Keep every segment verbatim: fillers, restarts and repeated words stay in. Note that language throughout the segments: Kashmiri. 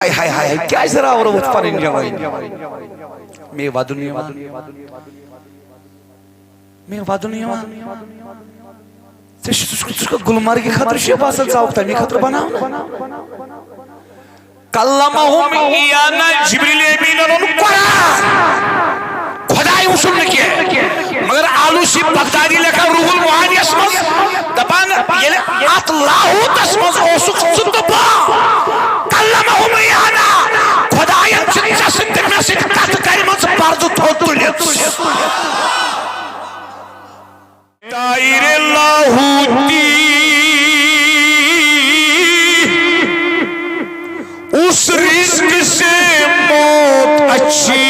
ہاے ہاے ہاے ہاے، کیازِ راورووُتھ پنٕنۍ جوٲنی؟ مے ودُن یِوان، مے ودُن یِوان۔ ژےٚ چھُ، ژٕ چھُکھ، ژٕ چھُکھ گُلمرگہِ خٲطرٕ چھُ باسان، ژٕ آوُکھ تَمی خٲطرٕ بناونہٕ۔ کلمہم ایانا، جبریل امین اوٚن قرآن۔ خداے وُچھُن نہٕ کینٛہہ۔ مگر آلوسی بغدادی لیکھان روح المعانیس منٛز، دپان ییٚلہِ اتھ لاہوتس منٛز اوسُکھ ژٕ تہٕ بہٕ۔ کلمہم ایانا، خداین چھِ ژےٚ سۭتۍ تہٕ مےٚ سۭتۍ کتھ کرِمژ پردٕ تھوٚد تُلِتھ۔ طائر لاہوتی، اس رزق سے موت اچھی،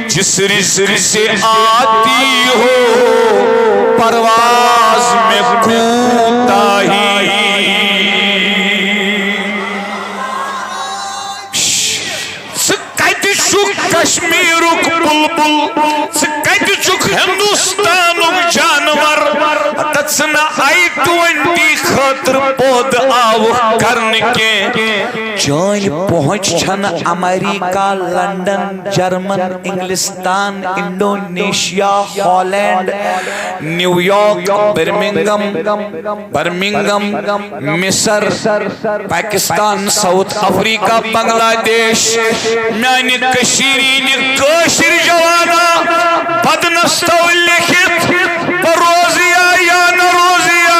جس رزق سے آتی ہو پرواز میں کوتاہی۔ ژٕ کتہِ چھُکھ کشمیرُک بلبل؟ ژٕ کتہِ چھُکھ ہندوستانُک جانور؟ تتھ ژٕ نہ آئی ٹوینٹی خٲطرٕ پٲدٕ آوُکھ کرنہٕ کینٛہہ۔ چٲنۍ پہنچ چھنہٕ امریکہ، لندن، جرمن، انگلستان، Indonesia, Holland, New York, Birmingham, Birmingham, مصر، پاکستان، ساؤتھ افریقہ، بنگلہ دیش۔ میانہِ کشیرِ ہٕنٛدۍ کٲشِر جوانا، بدنس تو لیکھِتھ، بہٕ روزیا یا نہ روزیا،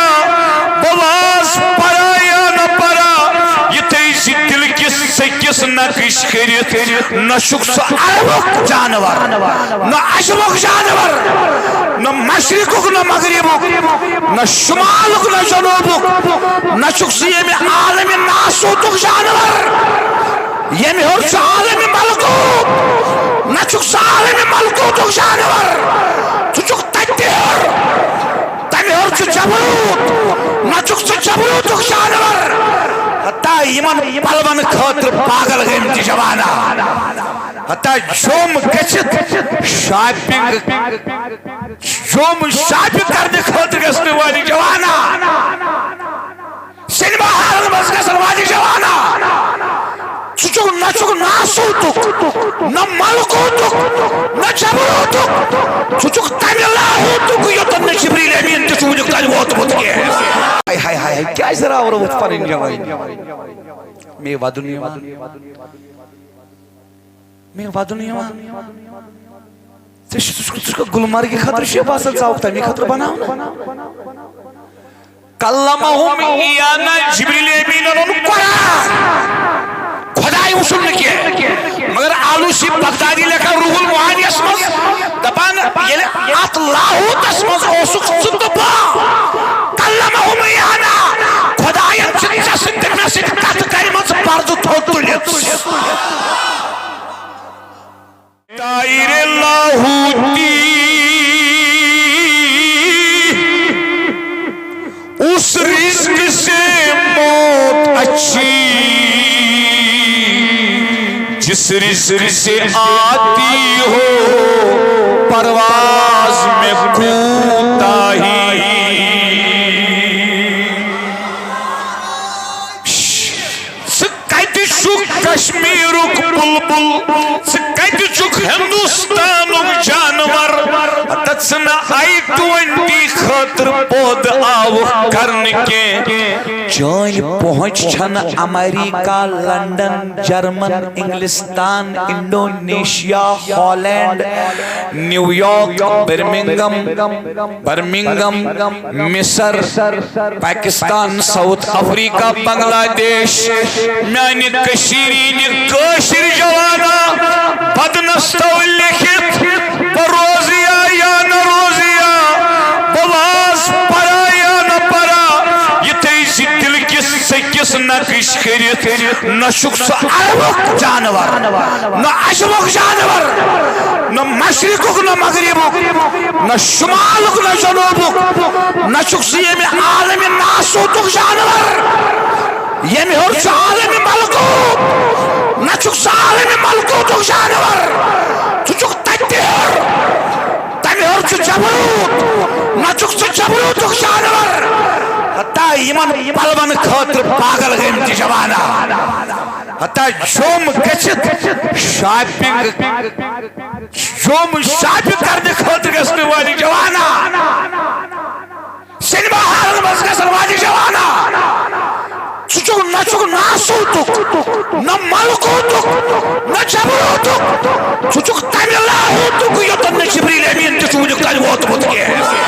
بہٕ واز پرا یا نہ پرا، یہِ تھٲیزِ دِلہٕ کِس سٔکِس نقش کٔرِتھ۔ نہ چھُکھ ژٕ عربُک جانور، نہ عجمُک جانور، نہ مشرقُک نہ مغربُک، نہ شمالُک نہ جنوبُک، نہ چھُکھ ژٕ ییٚمہِ عالمِ ناسوتُک جانور، ییٚمہِ ہیوٚر چھُ عالمِ ملکوت، نہ چھُکھ ژٕ عالمِ ملکوتُک جانور، ژٕ چھُکھ تتہِ تہِ ہیوٚر، تمہِ ہیوٚر چھُ جبروت، نہ چھُکھ ژٕ جبروتُک جانور۔ ہتا یِمن پلون خٲطرٕ پاگل گٔمتۍ جوانا۔ ہتا جوٚم گٔژھِتھ شاپنگ، جوٚم شاپنگ کرنہٕ خٲطرٕ گژھنہٕ والہِ جوانا، سینما ہالن منٛز گژھن والہِ جوانا، ژٕ چھُکھ، نہ چھُکھ ناسوتُک، نہ ملکوتُک، نہ جبروتُک، ژٕ چھُکھ تمہِ لاہوتُک یوٚتن نہٕ جبریل امین تہِ چھُ وُنیُک تام ووتمُت کینٛہہ۔ ہاے ہاے ہاے ہاے، کیازِ راورووُتھ پنٕنۍ جوٲنی؟ مے ودُن یِوان۔ مے ودُن یِوان۔ ژےٚ چھُ، ژٕ چھُکھ، ژٕ چھُکھ گُلمرگہِ خٲطرٕ چھُ باسان، ژٕ آوُکھ تَمی خٲطرٕ بناونہٕ۔ کلمہم ایانا، جبریل امین اوٚن قرآن۔ خداے وُچھُن نہٕ کینٛہہ۔ مگر آلوسی بغدادی لیکھان روح المعانیس منٛز، دپان ییٚلہِ اتھ لاہوتس منٛز اوسُکھ ژٕ تہٕ بہٕ۔ کلمہم ایانا، خداین چھِ ژےٚ سۭتۍ تہٕ مےٚ سۭتۍ کتھ کرِمژ پردٕ تھوٚد تُلِتھ۔ طائر لاہوتی، اس رزق سے موت اچھی، جس رزق سے آتی ہو پرواز میں کوتاہی۔ ژٕ کتہِ چھُکھ کشمیرُک بلبل؟ ژٕ کتہِ چھُکھ ہندوستانُک جانور؟ تتھ ژٕ نہ آئی ٹوینٹی خٲطرٕ پٲدٕ آوُکھ کرنہٕ کینٛہہ۔ چٲنۍ پہنچ چھنہٕ امریکہ، لندن، جرمن، انگلستان، Indonesia, Holland, New York, Birmingham, Birmingham, مصر، پاکستان، ساؤتھ افریقہ، بنگلہ دیش۔ میانہِ کشیرِ ہٕنٛدۍ کٲشِر جوانا، بدنس تو لیکھِتھ، بہٕ روزیا یا نہ روزیا، بہٕ واز پرا یا نہ پرا، یہِ تھٲیزِ دِلہٕ کِس سٔکِس نقش کٔرِتھ۔ نہ چھُکھ ژٕ عربُک جانور، نہ عجمُک جانور، نہ مشرقُک نہ مغربُک، نہ شمالُک نہ جنوبُک، نہ چھُکھ ژٕ ییٚمہِ عالمِ ناسوتُک جانور، ییٚمہِ ہیوٚر چھُ عالمِ ملکوت، نہ چھُکھ ژٕ عالمِ ملکوتُک جانور، ژٕ چھُکھ تتہِ تہِ ہیوٚر، تمہِ ہیوٚر چھُ جبروت، نہ چھُکھ ژٕ جبروتُک جانور۔ حتیٰ یِمن پلون خٲطرٕ پاگل گٔمتۍ جوانا۔ حتیٰ جوٚم گٔژھِتھ شاپنگ، جوٚم شاپنگ کرنہٕ خٲطرٕ گژھن وٲلۍ جوانا۔ سینما ہالن منٛز گژھن واجہِ جوانا۔ ژٕ چھُکھ، نہ چھُکھ ناسوتُک، نہ ملکوتُک، نہ جبروتُک۔ ژٕ چھُکھ تمہِ لاہوتُک، یوٚتن نہٕ جبریل امین تہِ چھُ وُنیُک تام ووتمُت کینٛہہ۔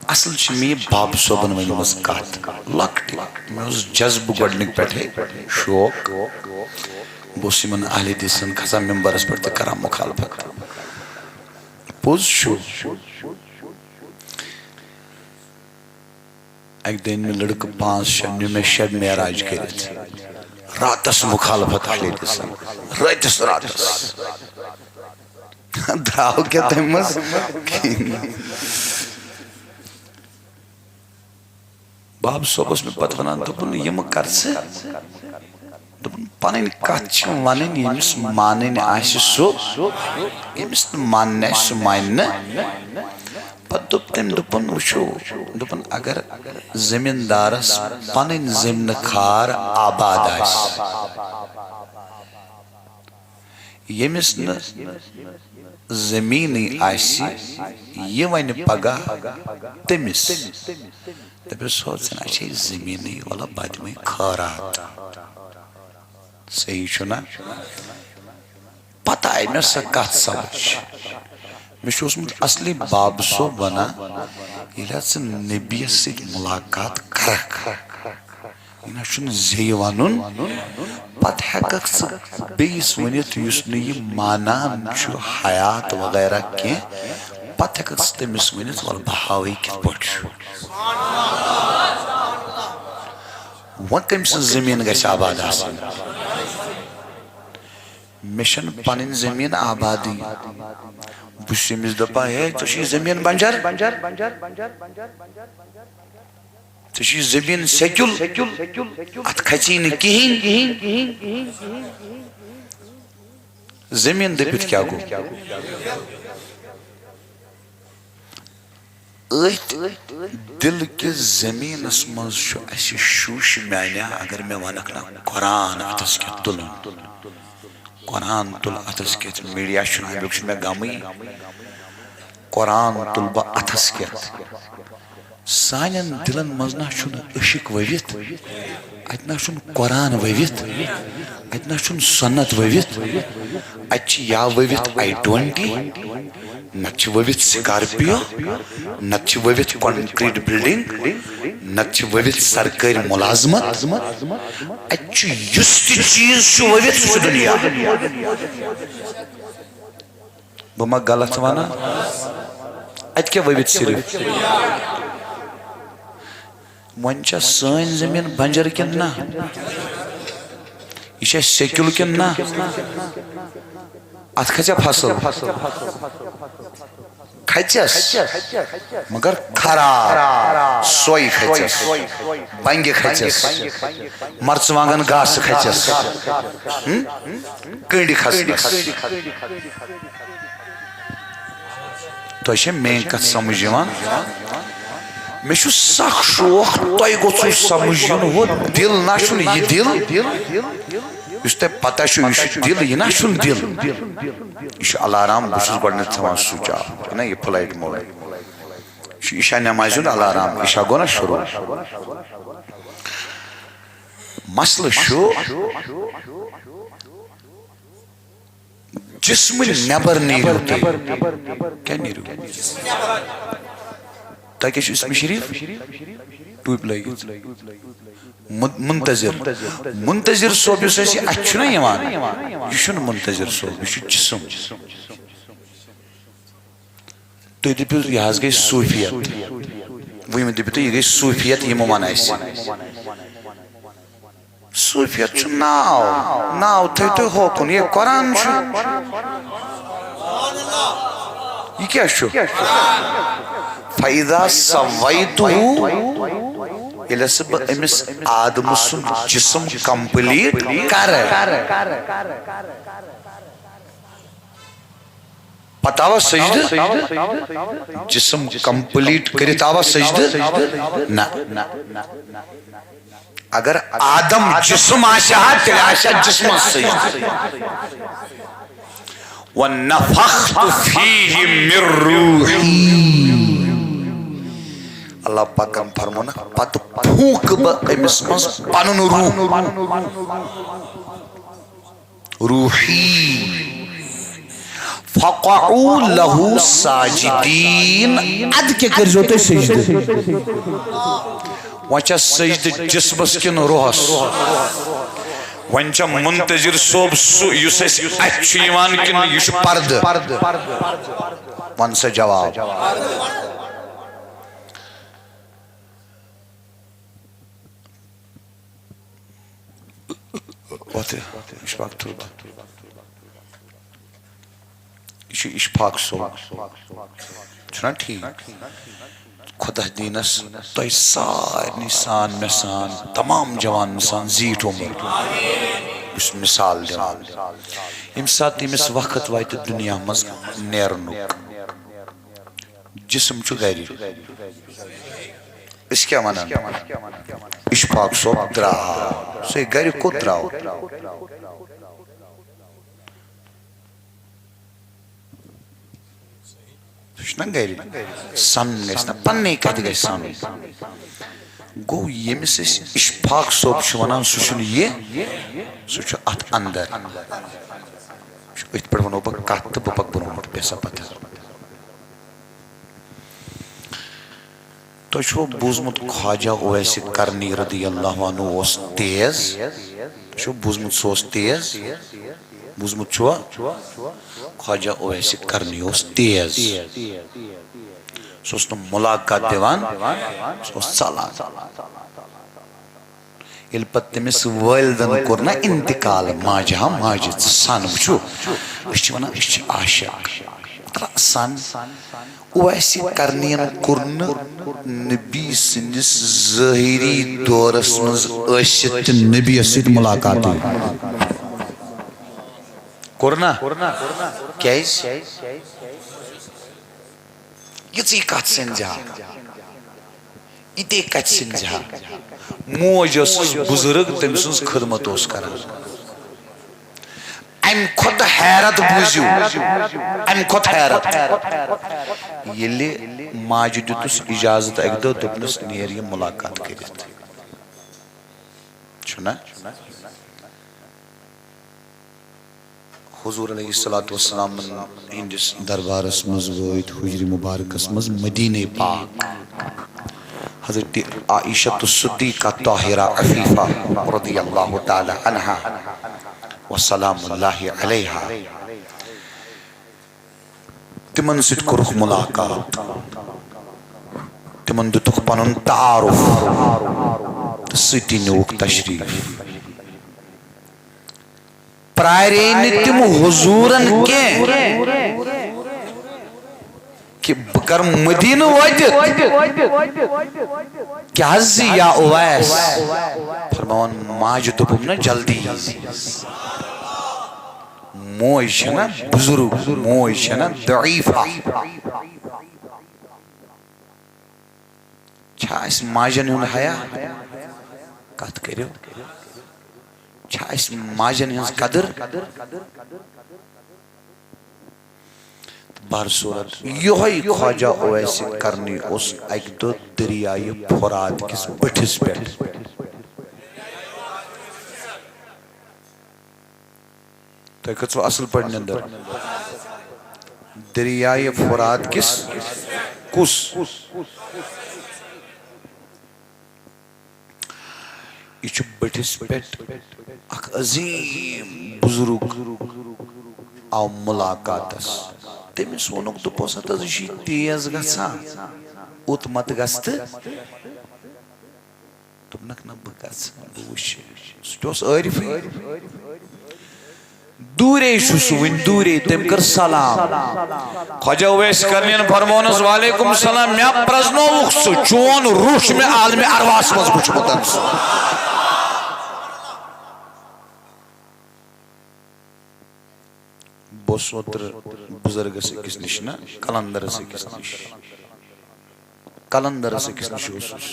اصل چھِ مےٚ یہِ باب صٲبن ؤنمٕژ کتھ لۄکٹہِ۔ مےٚ اوس جذبہٕ گۄڈنِکۍ پٮ۪ٹھے، شوق۔ بہٕ اوسُس یِمن اہل حدیثن کھسان ممبرس پٮ۪ٹھ تہٕ کران مخالفت۔ پوٚز چھُ، اکہِ دۄہ أنۍ مےٚ لڑکہٕ پانٛژھ شےٚ، نیوٗ مےٚ شب معراج کٔرِتھ۔ راتس مخالفت اہل حدیثن، رٲتِس راتس۔ درٛاو کیٛاہ تَمہِ منٛز؟ کِہیٖنۍ۔ باب صٲب اوس مےٚ پتہٕ ونان، دوٚپُن، یِم کر ژٕ؟ دوٚپُن، پنٕنۍ کتھ چھِ ونٕنۍ، ییٚمِس مانٕنۍ آسہِ سُہ، ییٚمِس نہٕ مانٕنۍ آسہِ سُہ مانہِ نہٕ۔ پتہٕ دوٚپ تٔمۍ، دوٚپُن، وٕچھِو، دوٚپُن، اگر زٔمیٖندارس پنٕنۍ زٔمیٖنہٕ کھار آباد آسہِ، ییٚمِس نہٕ زٔمیٖنٕے آسہِ، یہِ وَنہِ پگاہ تٔمِس، دَپٮ۪س، "ہو، ژےٚ نہ چھے زٔمیٖنٕے، وَلہٕ بہٕ دِمَے خٲرات۔" صحیح چھُنا؟ پتہٕ آیہِ مےٚ سۄ کَتھ سمجھ۔ مےٚ چھُ اوسمُت اصلی باب صٲب وَنان، ییٚلہِ ژٕ نبیَس سۭتۍ مُلاقات کَرَکھ، یہِ نہ چھُنہٕ زیٚیہِ وَنُن۔ پتہٕ ہٮ۪کَکھ ژٕ بیٚیِس ؤنِتھ یُس نہٕ یہِ مانان چھُ حیات وغیرہ کینٛہہ، پتہٕ ہٮ۪کَکھ ژٕ تٔمِس ؤنِتھ، "وَلہٕ بہٕ ہاوَے کِتھ پٲٹھۍ چھُ۔" وۄنۍ کٔمۍ سٕنٛز زٔمیٖن گژھِ آباد آسٕنۍ؟ مےٚ چھَنہٕ پنٕنۍ زٔمیٖن آبادٕے۔ بہٕ چھُس أمِس دَپان، "ہے، ژےٚ چھُے زٔمیٖن بنجر؟" ژےٚ چھُے زٔمیٖن سیٚکیُل، اَتھ کھژی نہٕ کِہیٖنۍ۔ زٔمیٖن دٔپِتھ کیٛاہ گوٚو؟ أتھۍ دِلہٕ کِس زٔمیٖنَس منٛز چھُ اَسہِ شوٗشہٕ میٛانہِ، اگر مےٚ وَنَکھ نا قرآن اَتھَس کیٚتھ تُلُن۔ قرآن تُل اَتھَس کیٚتھ، میٖڈیا چھُنہٕ، اَمیُک چھُ مےٚ غمٕے۔ قرآن تُل بہٕ اَتھَس کیٚتھ۔ سانٮ۪ن دِلَن منٛز نہ چھُنہٕ عشق ؤوِتھ، اَتہِ نہ چھُنہٕ قرآن ؤوِتھ، اَتہِ نہ چھُنہٕ سُنت ؤوِتھ۔ اَتہِ چھِ یا ؤوِتھ آئی ٹوئنٹی، نَتہٕ چھِ ؤوِتھ سکارپیو، نَتہٕ چھِ ؤوِتھ کنکریٹ بلڈنگ، نَتہٕ چھِ ؤوِتھ سرکٲرۍ ملازمت۔ اَتہِ چھُ یُس تہِ چیٖز چھُ ؤوِتھ، سُہ چھُ دُنیا۔ بہٕ ما غلط وَنان؟ اَتہِ کیٛاہ ؤوِتھ صرف؟ وۄنۍ چھا سٲنۍ زٔمیٖن بنجر کِنہٕ نہ؟ یہِ چھا سیٚکیُل کِنہٕ نہ؟ اَتھ کھژیا فصل؟ کھژٮ۪س، مگر خراب سۄے کھژٮ۪س، بنگہِ کھژٮ۪س، مرژٕوانگن گاسہٕ کھژٮ۪س، ہم؟ کٔنڈۍ کھسنس۔ تۄہہِ چھےٚ میٲنۍ کتھ سمجھ یِوان؟ مےٚ چھُ سخ شوق تۄہہِ گوٚژھوُ سمجھ یُن، ہُہ دِل نہ چھُنہٕ یہِ دِل، یُس تۄہہِ پتہ چھُ، یہِ چھُ دِل، یہِ نہ چھُنہٕ دِل۔ یہِ چھُ الارام، بہٕ چھُس گۄڈٕنٮ۪تھ تھاوان سُچ آف، نہ یہِ فلائٹ موڈ۔ یہِ چھُ عشاء نمازِ ہُنٛد الارام، عشاء گوٚو نہ شروع۔ مسلہٕ چھُ، جسمہٕ نٮ۪بر نیٖرِو تُہۍ۔ کیٛاہ نیٖرِو؟ تۄہہِ کیٛاہ چھُ اسمِ شریٖف؟ ٹوٗپۍ لٲگِتھ۔ مُ-، منتظر۔ منتظر صٲب یُس اَسہِ اَتھِ چھُنہ یِوان، یہِ چھُنہٕ منتظر صٲب، یہِ چھُ جسم۔ تُہۍ دٔپِو، یہِ حظ گٔے صوٗفیت۔ وۄنۍ دٔپِو تُہۍ، یہِ گٔے صوٗفیت، یِم وَنان اَسہِ۔ صوٗفیت چھُ ناو، ناو تھٲیِو تُہۍ ہوکُن، یہِ قرآن چھُ۔ یہِ کیٛاہ چھُ؟ فَإِذَا سَوَّيْتُهُ، ییٚلہِ ہسا بہٕ أمِس آدمہٕ سُنٛد جسم complete کرٕ۔ پتہٕ آوا سجدٕ؟ جسم complete کٔرِتھ آوا سجدٕ؟ نہ۔ اگر آدم جسم آسہِ ہا، تیٚلہِ آسہِ ہا جسمس سجدٕ۔ وَنَفَخْتُ فِيهِ مِنْ رُوحِي۔ اللہ پاکن فرموونکھ، پتہٕ پھونکہٕ بہٕ أمِس منٛز پنُن روح۔ روحی۔ فَقَعُوا لَهُ سَاجِدِينَ۔ ادٕ کیٛاہ کٔرۍزیو تُہۍ سجدٕ؟ وۄنۍ چھا سجدٕ جسمس کِنہٕ روحس؟ وۄنۍ چھا منتظر صٲب سُہ یُس اَسہِ اَتھِ چھُ یِوان کِنہٕ یہِ چھُ پردٕ؟ وَن سا جواب۔ وۄتھ، اِشفاق تھوٚد۔ یہِ چھُ اِشفاق صٲب۔ چھُنا ٹھیٖک؟ خۄدا دیٖنَس تۄہہِ سارنٕے سان، مےٚ سان، تمام جوانَن سان زیٖٹھ عمر۔ بہٕ چھُس مِثال دِوان۔ ییٚمہِ ساتہٕ تٔمِس وقت واتہِ دُنیا منٛز نیرنُک، جسم چھُ گرِ۔ أسۍ کیٛاہ وَنان؟ اِشفاق صٲب درٛاو۔ سُہ گرِ کوٚت درٛاو؟ سُہ چھُنہ گرِ۔ سَنُن گژھِ نہ، پننہِ کَتھِ گژھِ سَنُن۔ گوٚو، ییٚمِس أسۍ اِشفاق صٲب چھِ وَنان، سُہ چھُنہٕ یہِ، سُہ چھُ اَتھ اَندر۔ أتھۍ پٮ۪ٹھ وَنو بہٕ کَتھ تہٕ بہٕ پَکہٕ برونٛٹھ، بیٚہہ سا پَتہٕ۔ تۄہہِ چھُوا بوٗزمُت خواجہ اویس قرنی رضی اللہ عنہ اوس تیز؟ تۄہہِ چھُوا بوٗزمُت سُہ اوس تیز؟ بوٗزمُت چھُوا؟ خواجہ اویس قرنی اوس تیز۔ سُہ اوس نہٕ مُلاقات دِوان، سُہ اوس ژَلان۔ ییٚلہِ پتہٕ تٔمِس والدن کوٚر نا انتقال، ماجہِ ہا ماجہِ ژٕ سن وٕچھِو، أسۍ چھِ ونان أسۍ چھِ عاشق۔ رأسن اویس قرنین کوٚر نہٕ نبی سٕنٛدِس ظٲہری دورس منٛز ٲسِتھ تہِ نبیَس سۭتۍ ملاقاتٕے۔ کوٚر نا؟ کیازِ؟ یِژٕے کتھ سنزِ ہا۔ یہِ تے کتہِ سنزِ ہا؟ موج ٲسٕس بزرگ، تٔمۍ سٕنز خدمت اوس کران۔ امہِ کھۄتہٕ حیرت بوٗزِو، امہِ کھۄتہٕ حیرت۔ ییٚلہِ ماجہِ دیُتُس اجازت اکہِ دۄہ، دوٚپنس، "نیر یہِ ملاقات کٔرِتھ۔" چھُنہ؟ حضور علیہ الصلوۃ والسلام ہٕنٛدِس دربارس منٛز وٲتۍ حجرِ مبارکس منٛز مدینہ پاک۔ حضرت عائشہ الصدیقہ طاہرہ عفیفہ رضی اللہ تعالی عنہا و سلام اللہ علیہا۔ تِمن سۭتۍ کوٚرُکھ ملاقات، تِمن دِتُکھ پنُن تعارف تہٕ سۭتی نیوٗکھ تشریف۔ پرارے نہٕ تِم حضوٗرن کینٛہہ کہِ بہٕ کرٕ مدینہٕ وٲتِتھ۔ کیٛاہ حظ زِ یا اویس؟ فرماوان، ماجہِ دوٚپُم نہ جلدی یی زِ۔ موج چھےٚ نہ بزرگ، موج چھےٚ نہ ضعیفہ۔ چھا اَسہِ ماجن ہُنٛد حیا؟ کتھ کٔرِو۔ چھا اَسہِ ماجن ہٕنٛز قدر؟ بہر صورت، یِہوٚے خواجہ اویس قرنی اوس اکہِ دۄہ دریایہِ فرات کِس بٔٹھِس پٮ۪ٹھ۔ تۄہہِ کھٔژوٕ اصل پٲٹھۍ نِندٕر؟ دریایہِ فرات کِس کُس؟ یہِ چھُ بٔٹھِس پٮ۪ٹھ اکھ عظیٖم بُزرگ آو مُلاقاتس۔ تٔمِس ووٚنُکھ، دوٚپُس، "ہتا، یہِ چھُے تیز گژھان، اوٚت مت گژھ تہٕ۔" دوٚپنکھ، "نہ، بہٕ گژھٕ، بہٕ وٕچھِ۔" سُہ تہِ اوس عٲرفٕے۔ دوٗرے چھُ سُہ وٕنہِ، دوٗرے۔ تٔمۍ کٔر سلام۔ خواجہ اویس قرنین فرمونس، "وعلیکم السلام، مےٚ پرزنووُکھ ژٕ، چون روٚش چھُ مےٚ عالمِ ارواحس منٛز وُچھمُت سُہ۔" بہٕ اوسُس اوترٕ بُزرگس أکِس نِش، نہ، قلندرس أکِس نِش۔ قلندرس أکِس نِش اوسُس۔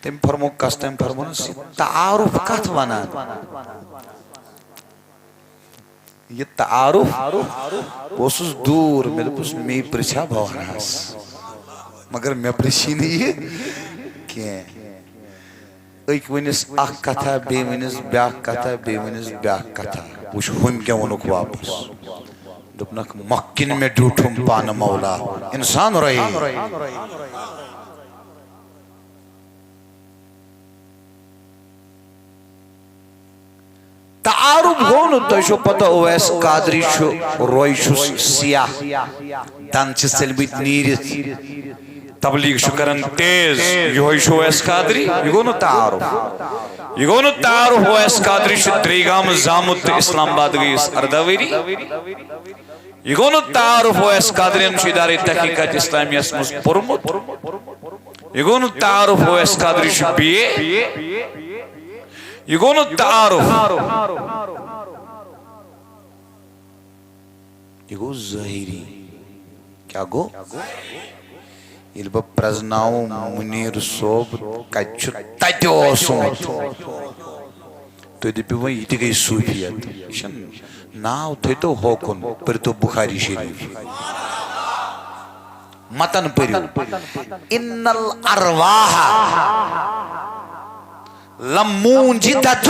تٔمۍ فرموو، کس تٔمۍ فرمونس، "یہِ تعارُف کتھ ونان؟ یہِ تعارُف؟" بہٕ اوسُس دوٗر، مےٚ دوٚپُس، "مے پرژھا، بہٕ ونہس، مگر مےٚ پرژھی نہٕ یہِ کینٛہہ۔" أکۍ ؤنِس اکھ کتھا، بیٚیہِ ؤنِس بیٛاکھ کتھا، بیٚیہِ ؤنِس بیٛاکھ کتھا۔ وٕچھ، ہُمۍ کیٛاہ ووٚنُکھ واپس۔ دوٚپنکھ، "مۄکھ کِنۍ مےٚ ڈیوٗٹھُم پانہٕ مولا، انسان رہے۔" تعارُف گوٚو نہٕ، تۄہہِ چھو پتہ، اویس قادری چھُ، روے چھُس سیاہ، دند چھِ ژٔلمٕتۍ نیٖرِتھ، تبلیغ چھُ کران تیز، یِہوٚے چھُ اویس قادری، یہِ گوٚو نہٕ تعارُف۔ یہِ گوٚو نہٕ تعارُف، اویس قادری چھُ درے گامہٕ زامُت تہٕ اسلام آباد گٔیِس ارداہ ؤری۔ یہِ گوٚو نہٕ تعارُف، اویس قادریَن چھُ ادارے تحقیقات اسلامیہس منٛز پوٚرمُت۔ یہِ گوٚو نہٕ تعارُف، اویس قادری چھُ بی اے۔ یہِ گوٚو نہٕ تعارُف۔ یہِ گوٚو ظٲہری۔ کیٛاہ گوٚو؟ ییٚلہِ بہٕ پرٛزناوٕ مُنیٖر صٲب کَتہِ چھُ تَتہِ اوسمُت، تُہۍ دٔپِو وۄنۍ یہِ تہِ گٔے صوٗفیت۔ یہِ چھُنہٕ ناو، تھٲیتو ہوکُن، پٔرۍتو بُخاری شریٖف۔ متن پٔرِو۔ ان الارواح لموجدۃ۔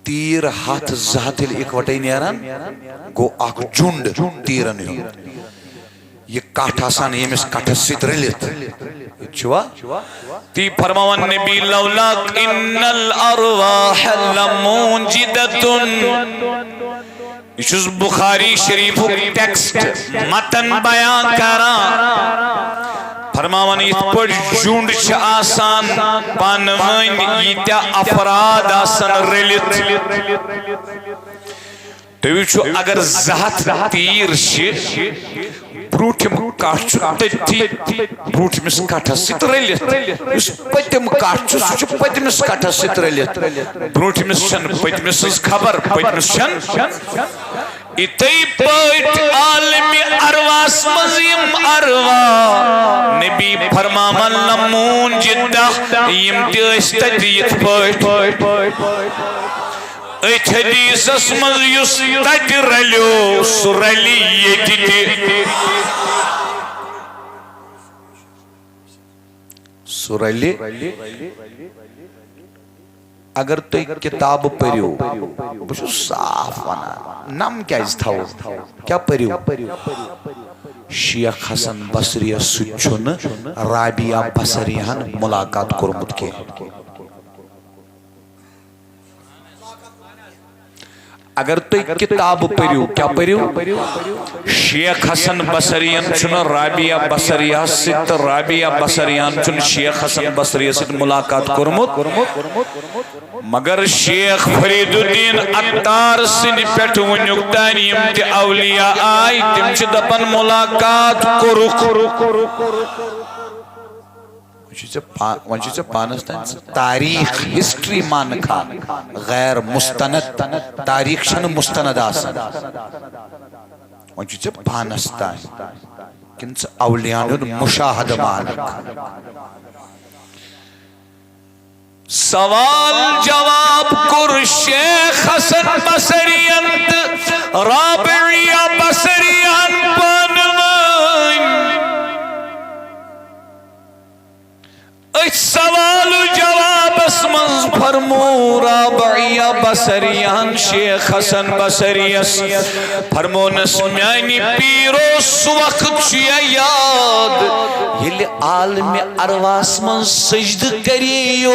تیٖر ہتھ زٕ ہتھ ییٚلہِ اِکوٹے نیران، گوٚو اکھ جُنڈ تیٖرن ہُنٛد۔ یہِ کٹھ آسان ییٚمِس کٹھس سۭتۍ رٔلِتھ۔ یہِ چھُوا؟ تی فرماوان نبی، "لولا ان الارواح لموجدۃ۔" یہِ چھُس بخاری شریفُک ٹیکسٹ، متن بیان کران۔ فرماوان، یِتھ پٲٹھۍ جُنڈ چھِ آسان پانہٕ ؤنۍ، ییٖتیٛاہ افراد آسن رٔلِتھ۔ تُہۍ وٕچھِو، اگر زٕ ہتھ تیٖر چھِ، برٛوٗنٛٹھِم کٹھ چھُ تٔتھی برٛوٗنٛٹھمِس کٹھس سۭتۍ رٔلِتھ۔ یُس پٔتِم کٹھ چھُ، سُہ چھُ پٔتمِس کٹھس سۭتۍ رٔلِتھ۔ برٛوٗنٛٹھمِس چھَنہٕ پٔتمِس سٕنٛز خبر، پٔتمِس چھَنہٕ۔ یِتھَے پٲٹھۍ عالمِ ارواحس منٛز یِم ارواح، نبی فرماوان، لموجدۃ، یِم تہِ ٲسۍ تَتہِ یِتھ پٲٹھۍ۔ أتھۍ حدیثس منٛز یُس تَتہِ رلیو، سُہ رلہِ ییٚتہِ تہِ۔ سُہ رلہِ۔ اگر تُہۍ کِتابہٕ پٔرِو، بہٕ چھُس صاف وَنان، نم کیٛازِ تھاوو؟ کیٛاہ پٔرِو؟ شیخ حسن بصریَس سۭتۍ چھُنہٕ رابعہ بصریہن مُلاقات کوٚرمُت کینٛہہ۔ اگر تُہۍ کِتابہٕ پٔرِو، کیٛاہ پٔرِو؟ شیخ حسن بصریَن چھُنہٕ رابعہ بصریہس سۭتۍ تہٕ رابعہ بصریہن چھُنہٕ شیخ حسن بصریَس سۭتۍ مُلاقات کوٚرمُت۔ مگر شیخ فرید الدین عطار سٕنٛدِ پٮ۪ٹھ وٕنیُک تام یِم تہِ اولیاء آے، تِم چھِ دَپان مُلاقات کوٚرُکھ۔ وۄنۍ چھُے ژےٚ پا-، وۄنۍ چھُے ژےٚ پانَس تام، ژٕ تاریخ، ہسٹری مانکھا، غیر مستند۔ تاریخ چھَنہٕ مستند آسان۔ وۄنۍ چھُے ژےٚ پانَس تام، کِنہٕ ژٕ اولیاءن ہُنٛد مشاہدٕ مانکھ؟ سوال جواب کوٚر شیخ حسن بصریَن تہٕ رابعہ بصریہن پانہٕ ؤنۍ۔ أتھۍ سوال و جوابس منٛز فرمو رابعہ بصریہن شیخ حسن بصریس، فرمونس، میانہِ پیٖر اوس سُہ وقت چھُ یا یاد، ییٚلہِ عالمِ ارواحس منٛز سجدٕ کریو۔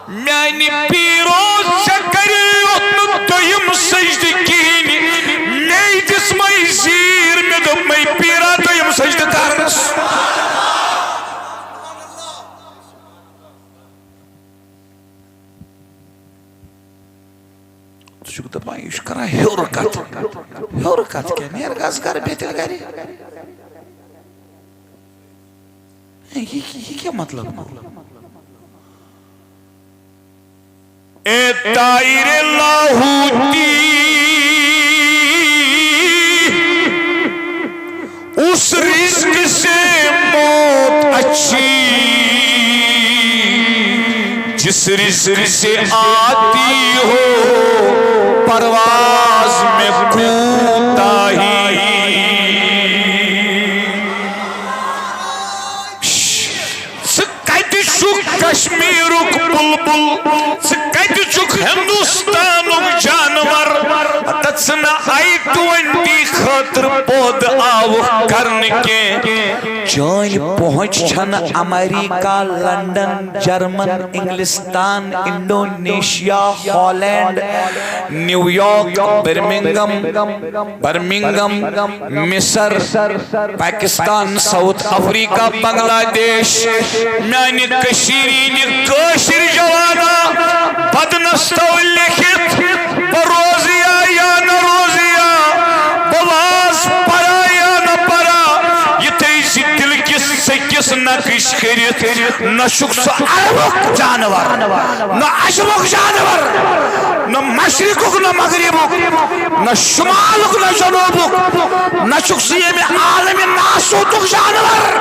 میانہِ پیٖرو، ژےٚ کریوتھ نہٕ دوٚیِم سجدٕ کِہیٖنۍ۔ مے دِژمَے زیٖر، مےٚ دوٚپمَے، پیٖرا، دوٚیِم سجدٕ کرنس۔ ہیوٚر کتھ، ہیوٚر کتھ کیٛاہ؟ نیر گژھ گرٕ، بیٚہہ تیٚلہِ گرِ۔ ہے، یہِ، یہِ کیٛاہ مطلب گوٚو؟ اے طائر لاہوتی، اس رزق سے موت اچھی، جس رزق سے آتی ہو پرواز میں کوتاہی۔ ژٕ کتہِ چھُکھ کشمیرُک بلبل؟ ژٕ کتہِ چھُکھ ہندوستانُک جانور؟ ہتا ژٕ نہ آی ٹُوَنٹی خٲطرٕ پٲدٕ آوُکھ کرنہٕ کینٛہہ۔ چٲنۍ پہنچ چھنہٕ امریکہ، لندن، جرمن، انگلستان، Indonesia, Holland, New York, Birmingham, Birmingham, مصر، پاکستان، ساؤتھ افریقہ، بنگلہ دیش۔ میانہِ کشمیری کٲشِر جوانا، بدنستو لیکھِتھ، بہٕ روزیا یا نہ روزیا، بہٕ واز پرا یا نہ پرا، یہِ تھٲے زِ دِلہٕ کِس سٔکِس نقٕش کٔرِتھ۔ نہ چھُکھ ژٕ عربُک جانور، نہ عجمُک جانور، نہ مشرقُک نہ مغربُک، نہ شمالُک نہ جنوبُک، نہ چھُکھ ژٕ ییٚمہِ عالمِ ناسوتُک جانور،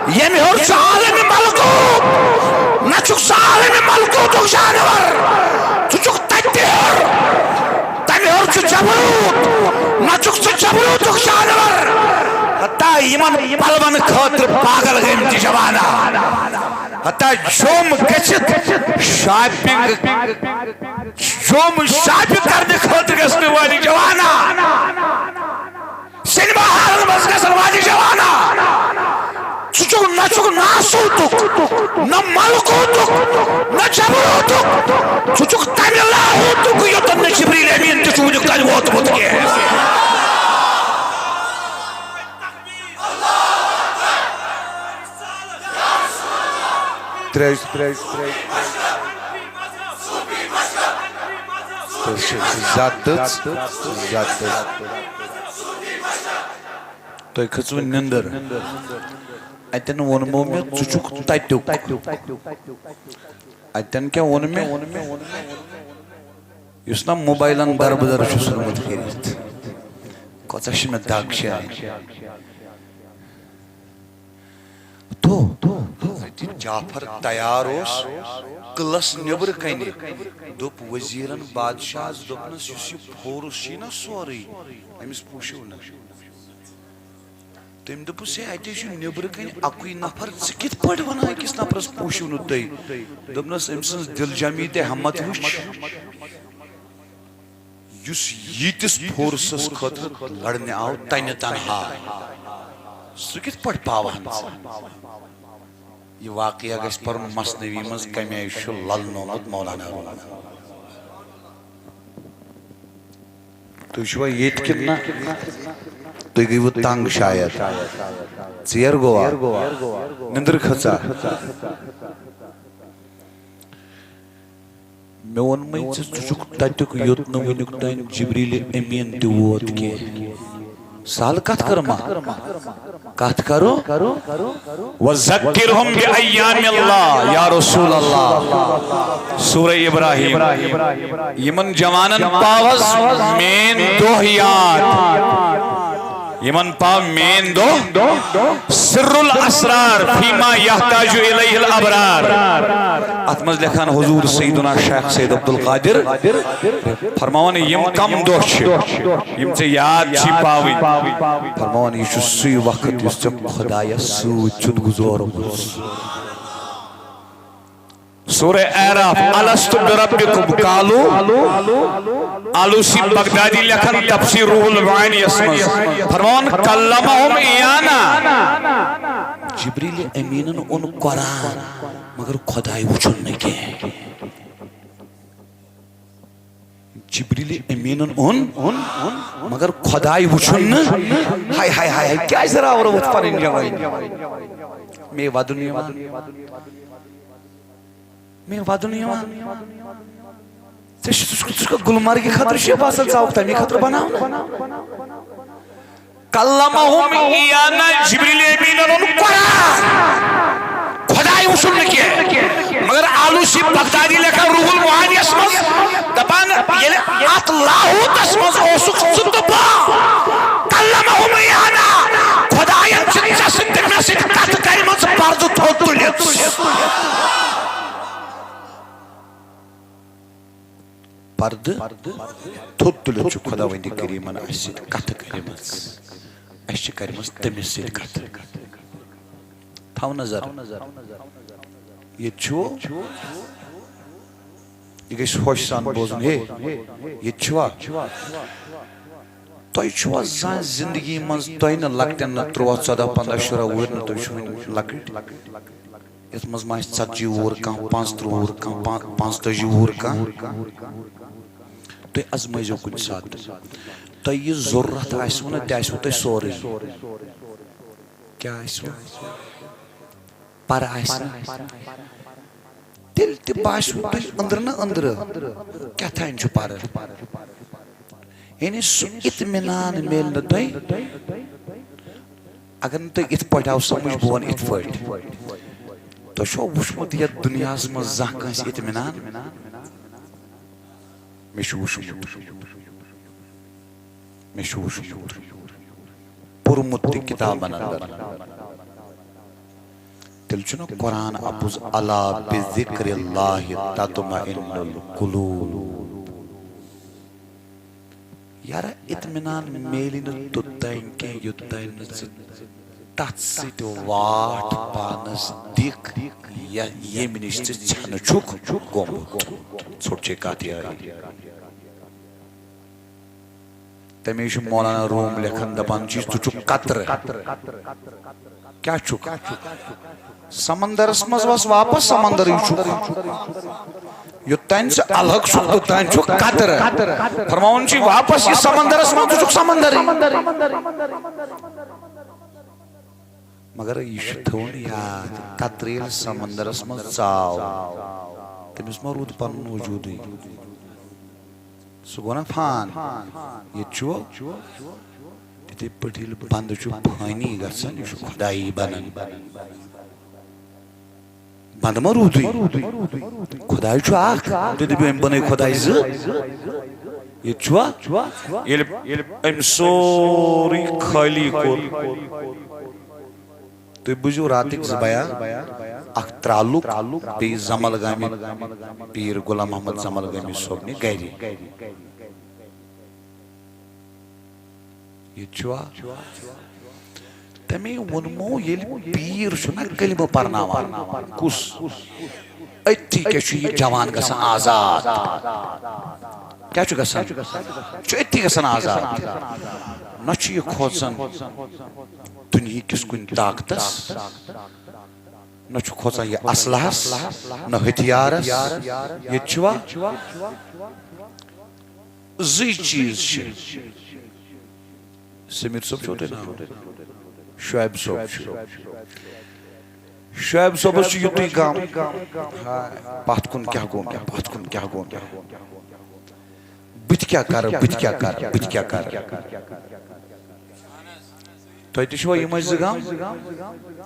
ییٚمہِ ہیوٚر چھُ عالمِ ملکوت، نہ چھُکھ ژٕ عالمِ ملکوتُک جانور، ژٕ چھُکھ تتہِ تہِ ہیوٚر، تمہِ ہیوٚر چھُ جبروت، نہ چھُکھ ژٕ جبروتُک جانور۔ ہتا یِمن پلون خٲطرٕ پاگل گٔمتۍ جوانا۔ ہتا جوٚم گٔژھِتھ شاپنگ، جوٚم شاپنگ کرنہٕ خٲطرٕ گژھنہٕ والہِ جوانا، سینما ہالن منٛز گژھن والہِ جوانا، ژٕ چھُکھ، نہ چھُکھ ناسوتُک، نہ ملکوتُک، نہ جبروتُک، ژٕ چھُکھ تمہِ لاہوتُک یوٚتن نہٕ جبریل امین تہِ چھُ وُنیُک تام ووتمُت کینٛہہ۔ ترٛیش، ترٛیش، ترٛیش۔ ترٛیش چھِ زیادٕ دٔژ، زیادٕ دٔژ۔ تۄہہِ کھٔژوٕ نِندٕر۔ اتٮ۪ن ووٚنمو مےٚ، ژٕ چھُکھ تتیُک۔ اتٮ۪ن کیٛاہ ووٚن مےٚ؟ یُس نا موبایلن دربٕدر چھُ ژھُنمُت کٔرِتھ۔ کۄژاہ چھِ مےٚ دگ شاید۔ تو حضرت جعفر تیار اوس قلعس نیبرٕ کنہِ۔ دوٚپ وزیرن بادشاہس، دوٚپنس، یُس یہِ فورس چھُے نا سورُے، أمِس پوٗشِو نہٕ۔ تٔمۍ دوٚپُس، ہے، اَتے چھُ نیبرٕ کنہِ اَکُے نفر، ژٕ کِتھ پٲٹھۍ وَنان أکِس نفرس پوٗشِو نہٕ تُہۍ؟ دوٚپنس، أمۍ سٕنٛز دِل جمی تہٕ ہمت وٕچھ، یُس ییٖتِس فورسس خٲطرٕ لڑنہِ آو تنہِ تنہا، سُہ کِتھ پٲٹھۍ پاوہن ژٕ؟ یہِ واقعہ گژھِ پرُن مثنوی منٛز، کمہِ آیہِ چھُ للنومُت مولانا روٗمن۔ تُہۍ چھِوا ییٚتہِ کِنہٕ نہ؟ تُہۍ گٔیوٕ تنگ شاید۔ ژیر گوٚوا؟ نِندٕر کھٔژا؟ مےٚ ووٚنمَے ژےٚ، ژٕ چھُکھ تَتیُک یوٚت نہٕ وٕنیُک تام جبریل امیٖن تہِ ووت کینٛہہ۔ سہل کتھ کٔرٕما؟ کتھ کرو۔ وذکرہم بایام اللہ، یا رسول اللہ۔ سورہ ابراہیم۔ یِمن جوانن پاوس مین دۄہ یاد۔ یِمن پاو مین دۄہ۔ سر الاسرار فیما یحتاج الیہ الابرار۔ اتھ منٛز لیکھان حضور سیدنا شیخ سید عبدالقادر۔ فرماوان، یِم کم دۄہ چھِ، یِم ژےٚ یاد چھی پاوٕنۍ۔ فرماوان، یہِ چھُ سُے وقت یُس ژےٚ خۄدایَس سۭتۍ چھُتھ گُزورمُت۔ سورہ اعراف، الست بربکم قالوا، آلوسی بغدادی لیکھان تفسیر روح المعانی یس منٛز۔ فرماوان، کلمہم عیانا۔ جبریل امیٖنن اوٚن قرآن، مگر خۄداے وُچھُن نہٕ کینٛہہ۔ جبریل امیٖنن اوٚن، مگر خۄداے وُچھُن نہٕ۔ ہاے، ہاے، ہاے، ہاے، کیٛازِ راورووُتھ پنٕنۍ جوٲنی؟ مے ودُن یِوان، مے ودُن یِوان۔ ژےٚ چھُ، ژٕ چھُکھ، ژٕ چھُکھ گُلمرگہِ خٲطرٕ چھُ یہِ باسان، ژٕ آوُکھ تَمی خٲطرٕ بناونہٕ۔ کلمہم ایانا، جبریل امینن اوٚن قرآن۔ خداے وُچھُن نہٕ کینٛہہ۔ مگر آلوسی بغدادی لیکھان روح المعانیس منٛز، دپان، ییٚلہِ اتھ لاہوتس منٛز اوسُکھ ژٕ تہٕ بہٕ، کلمہم ایانا، خداین چھِ ژےٚ سۭتۍ تہٕ مےٚ سۭتۍ کتھ کرِمژ پردٕ تھوٚد تُلِتھ۔ پردٕ تھوٚد تُلِتھ چھُ خۄداوندِ کریٖمن اَسہِ سۭتۍ کتھٕ کٔرمٕژ۔ اَسہِ چھِ کٔرمٕژ تٔمِس سۭتۍ کتھٕ۔ تھاو نظر۔ ییٚتہِ چھُ، یہِ گژھِ ہوشہِ سان بوزُن۔ ہے، ییٚتہِ چھُوا؟ تۄہہِ چھُوا زانٛہہ زندگی منٛز، تۄہہِ نہٕ لۄکٹٮ۪ن نہٕ تُرٛواہ، ژۄداہ، پنٛداہ، شُراہ وُہُرۍ نہٕ، تُہۍ چھِو وُنہِ لۄکٕٹۍ۔ یتھ منٛز ما آسہِ ژتجی وُہُر کانٛہہ، پانٛژترٕٛہ وُہُر کانٛہہ، پان-، پانٛژتٲجی وُہُر کانٛہہ۔ تُہۍ ازمٲیزیو کُنہِ ساتہٕ۔ تۄہہِ یہِ ضروٗرت آسِوٕ نہ، تہِ آسِوٕ تۄہہِ سورُے۔ کیٛاہ آسِوٕ؟ پرٕ آسہِ نہ۔ تیٚلہِ تہِ باسِوٕ تۄہہِ أنٛدرٕ نہ أنٛدرٕ کیٛاہ تام چھُ پرٕ۔ یعنی سُہ اطمینان میلہِ نہٕ تۄہہِ، اگر نہٕ تۄہہِ یِتھ پٲٹھۍ آو سمجھ، بہٕ وَنہٕ یِتھ پٲٹھۍ۔ تۄہہِ چھُوا وُچھمُت یَتھ دُنیاہَس منٛز زانٛہہ کٲنٛسہِ اطمینان؟ مےٚ چھُ وُچھمُت، مےٚ چھُ وُچھمُت، پوٚرمُت تہِ کِتابَن اندر۔ تیٚلہِ چھُنہ قرآن اَپُز، الا بذکر اللہ تطمئن القلوب۔ یارا، اطمینان میلہِ نہٕ توٚتام کینٛہہ، یوٚتام نہٕ ژٕ تتھ سۭتۍ واٹھ پانس دِکھ، یا ییٚمہِ نِش ژٕ ژھٮ۪نہٕ چھُکھ گوٚمُت۔ ژھوٚٹ چھے کتھ یٲری۔ تمے چھُ مولانا روم لیکھان، دپان چھُ، ژٕ چھُکھ قطرٕ۔ کیٛاہ چھُکھ؟ سمندرس منٛز وس واپس، سمندرٕے چھُکھ۔ یوٚتام ژٕ الگ چھُکھ، توٚتام چھُکھ قطرٕ۔ فرماوُن چھُ واپس یہِ سمندرس منٛز، ژٕ چھُکھ سمندرٕے۔ مگر یہِ چھُ تھاوُن یاد، قطرٕ ییٚلہِ سمندرس منٛز ژاو، تٔمِس ما روٗد پنُن وجوٗدٕے؟ سُہ گوٚو نا فان۔ ییٚتہِ چھُ تِتھے پٲٹھۍ ییٚلہِ بندٕ چھُ فٲنی گژھان، یہِ چھُ خۄدایی بنان۔ بندٕ ما روٗدُے؟ خۄداے چھُ اکھ، تُہۍ دٔپِو أمۍ بنٲے خۄداے زٕ۔ ییٚتہِ چھُوا؟ ییٚلہِ أمۍ سورُے خٲلی کوٚر، تُہۍ بوٗزِو راتٕکۍ زٕ بیان، اکھ ترٛالُک، بیٚیہِ زمل گامہِ پیٖر غلام محمد زمل گامی صٲبنہِ گرِ۔ ییٚتہِ چھُوا؟ تَمے ووٚنمو، ییٚلہِ پیٖر چھُ نہ کلمہٕ پرناوان، کُس؟ أتھی کیٛاہ چھُ یہِ جوان گژھان آزاد؟ کیٛاہ چھُ گژھان؟ چھُ أتھی گژھان آزاد۔ نہ چھُ یہِ کھوژان دُنہِکِس کُنہِ طاقتس، نہ چھُ کھوژان یہِ اسلحس، نہ ہتھیارس۔ ییٚتہِ چھُوا؟ زٕے چیٖز چھِ۔ سمیر صٲب چھُو تۄہہِ ناو؟ شعیب صٲب چھُ۔ شعیب صٲبس چھُ یُتُے غم۔ ہاے، پتھ کُن کیٛاہ گوٚو مےٚ، پتھ کُن کیٛاہ گوٚو مےٚ؟ بہٕ تہِ کیٛاہ کرٕ، بہٕ تہِ کیٛاہ کرٕ، بہٕ تہِ کیٛاہ کرٕ؟ تۄہہِ تہِ چھُوا یِمے زٕ غم؟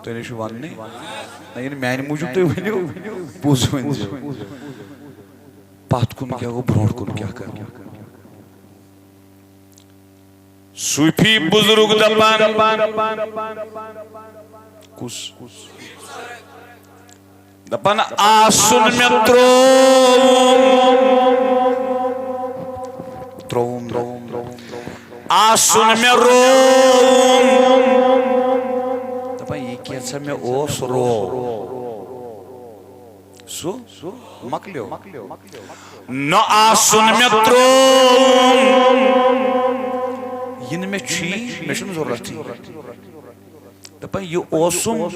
تُہۍ نے چھِو وننٕے۔ نہ، ییٚلہِ میانہِ موٗجوٗب تُہۍ ؤنِو، پوٚز ؤنۍزیو۔ پتھ کُن کیٛاہ گوٚو، برونٛٹھ کُن کیٛاہ کرٕ؟ صوٗفی بُزرگ دپان، کُس؟ دپان، آسُن مےٚ ترٛووُم، ترٛووُم، آسُن مےٚ رووُم۔ دپان، یہِ کینٛژھا مےٚ اوس، روو۔ سُہ مۄکلیو۔ نہ آسُن مےٚ ترٛووُم۔ یہِ نہٕ مےٚ چھُے، مےٚ چھُنہٕ ضروٗرتھٕے۔ دَپان، یہِ اوسُم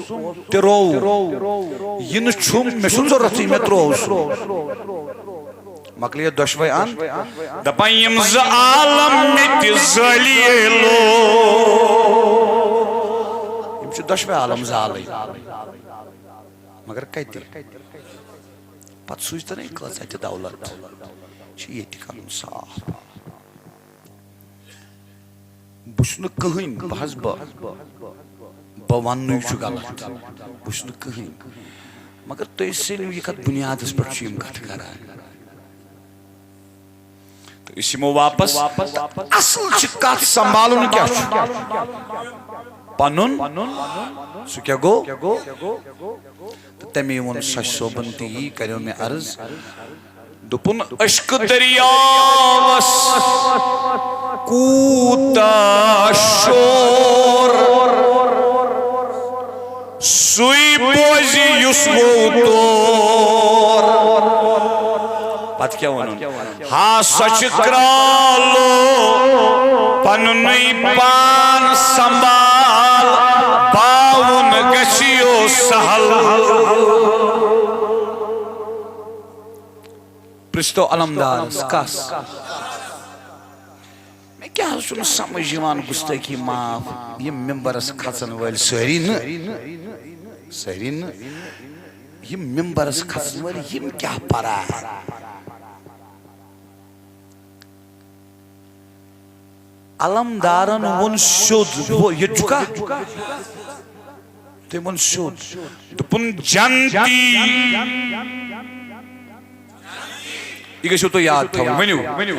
تہِ روو، یہِ نہٕ چھُم، مےٚ چھُنہٕ ضروٗرتھٕے، مےٚ ترٛوو سُہ۔ مۄکلیے دۄشوے اَنٛد۔ دَپان، یِم زٕ عالم مےٚ تہِ زٲلیے لوگ۔ یِم چھِ دۄشوے عالم زالٕنۍ۔ مگر کتہِ؟ پتہٕ سوٗزتن ہے کۭژاہ تہِ دولت۔ چھُ ییٚتہِ کرُن صاف۔ بہٕ چھُس نہٕ کٕہٕنۍ، بہٕ حظ بہٕ، بہٕ وَننُے چھُ غلط۔ بہٕ چھُس نہٕ کٕہٕنۍ۔ مگر تُہۍ سٲلِم یہِ کَتھ بُنیادَس پٮ۪ٹھ چھِ یِم کَتھٕ کران؟ تہٕ أسۍ یِمو واپس۔ تہٕ اصل چھِ کتھ سنبھالُن کیٛاہ چھُ؟ پنُن۔ سُہ کیٛاہ گوٚو؟ تہٕ تَمے ووٚن سَچ صٲبن تہِ یی، کریو مےٚ عرض۔ دوٚپُن، عشق دریاوس کوٗتاہ شور، سُے بوزِ یُس گوٚو تور۔ پتہٕ کیٛاہ وَنُن؟ ہا سۄ چھِ کرٛالو پننُے پان سنبھال، باوُن گژھِ یو سہل۔ پرٛژھتو علمدارس کس؟ مےٚ کیٛاہ حظ چھُنہٕ سمجھ یِوان، گُستٲخی معاف، یِم ممبرس کھژن وٲلۍ سٲری نہٕ، سٲری نہٕ، یِم ممبرس کھژن وٲلۍ، یِم کیٛاہ پران؟ علمدارن ووٚن سیوٚد، ہُہ، ییٚتہِ چھُکھا؟ تٔمۍ ووٚن سیوٚد، دوٚپُن، جنتی۔ یہِ گژھِو تُہۍ یاد تھاوٕنۍ، ؤنِو۔